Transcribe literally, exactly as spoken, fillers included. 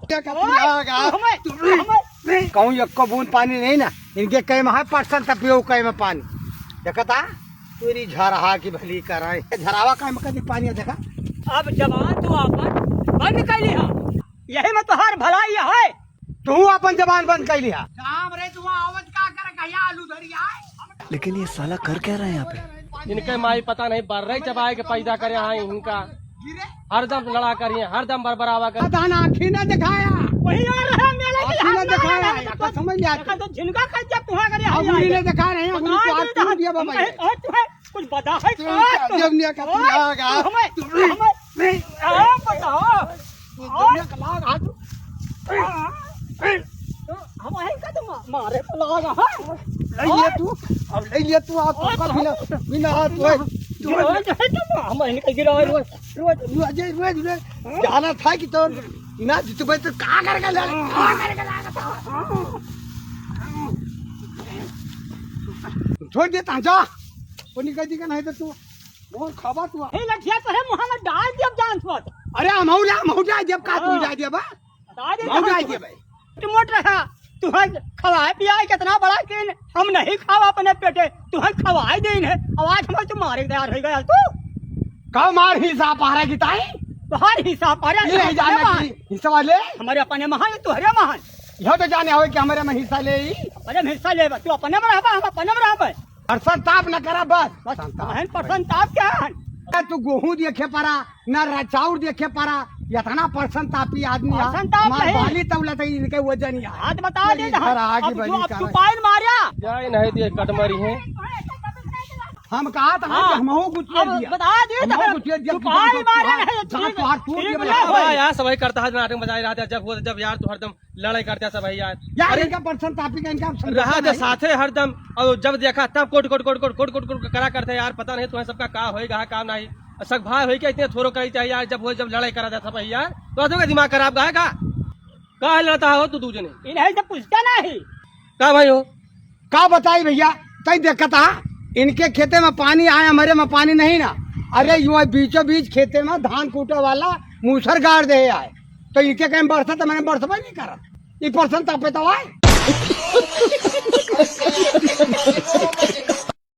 क्या ओए, कपूरा होगा? हमें, हमें। कहूँ एक्को बूंद पानी नहीं ना, इनके कई में है परसेंट तपियो कई में पानी। देखता, पूरी झरहा की भली कराए। झरावा कई में कदी पानी है, देखा? अब जबान तू आपन बंद कर लिहा। यही में तोहार भलाई है। तू आपन जबान बंद कर लिहा। राम रे, तू आवत का कर कहिया आलू धरी आए? लेकिन ये साला कर क्या रहा है यहाँ पे? इनके माई पता नहीं बर्रे चबाए के पैदा करे हैं इनका। हरदम लड़ा करिए, हरदम बरबरावा कर। पता ना, आँखी ना दिखाया। वही आ रहा है मेले की आँखी ना दिखाया, का समझ लिया? देखा तो झिनका कर जब तुहा करे अब आई उंगली ना दिखा रहे हैं, उंगली तो हाथ टूट गया बाबा। और तुम्हें कुछ बता है तू क्या? जब नहीं का ओए, पूरा होगा। हमें, हमें, आप बताओ। दुनिया का लाग हाथ। हम है का तो मा-, मारे को लाग, हाँ? ले लिया तू, अब ले लिया तू, आप ओए, तो बिना, बिना हाथ धोए। रोज है तो हम है का गिरा, रोज, रोज। रोज, रोज, रोज। जाना था कि तो ना जीतू भाई तो कहाँ करके ले, कहाँ करके ले? छोड़ देता, जा। कोनी कह दी का नहीं तो तू मोर खाबा तू। हे लठिया तो है मुँह में डाल दिया जान छोड़। अरे हम हो जा, हम हो जा, जब का तू हाँ। जा दिया बा। डाल दे हम तो जा हम दिया भाई। तू मोट रहा, तू है खवाए पियाए कितना बड़ा किन, हम नहीं खावा अपने पेटे, तू है खवाए दिन है। अब आज हमारे तू मारे के तैयार हो गया तू। का मार हिसाब आ रहा है कि ताई? तुम्हार हिसाब आ रहा है, ये नहीं अपने जाना मान। कि हिस्सा वाले? हमारे अपने महान, तू हरे महान। यह तो जाने हो कि हमारे में हिस्सा ले ही। अपने में हिस्सा ले, तू अपने में रहबा, हम अपने में रहबे। परसंताप न करा बस। बस, संताप। बहन, परसंताप क्या है? ना तू गेहूं देखे परा, ना रा-, चाउर देखे परा, इतना परसंतापी आदमी है। परसंताप हमार नहीं। बाली तौला तक इनके वजन ही है। हाथ बता ये दे इधर जहाँ। आगे अब बढ़ी जो, अब का तू है? पाइन मारिया। जाए नहीं दिए, कट मारी है। हम कहा था हाँ। कि हमहू कुछ दे अब दिया। बता दे हमहू तो। कुछ दे दिया, तू तू पाइन जान मारिया तो नहीं, जहाँ ठीक, तोहार टूट ठीक गया ना बता। हो। हाँ यार, सबाई करता है, नाटक बजाए रहा था, जब वो, जब यार तू हरदम लड़ाई करते हैं सब यार। यार, अरे, इनका परसंतापी का इनका हम समझते रहा दे नहीं। साथे हरदम, और जब देखा तब कोट, कोट, कोट करा करते हैं यार। पता नहीं तुम्हें सबका का होएगा, का नहीं। और सब भाई होई क्या इतने थोड़ो करी चाहिए यार, जब हो, जब लड़ाई करा जाता सब यार, तो आदमी का दिमाग खराब का है का? का है लड़ता हो तू दू जने? इन्हें से पूछता नहीं। का भाई हो? का बताई भैया, तई देखता, इनके खेते में पानी आए, हमारे में पानी नहीं ना। अरे, यो बीचों बीच खेते में धान कूटे वाला मूसर गाड़ दे आए, तो इनके कहीं बरसत, मैंने बरसबे नहीं करत। ई परसंतापे तो आए।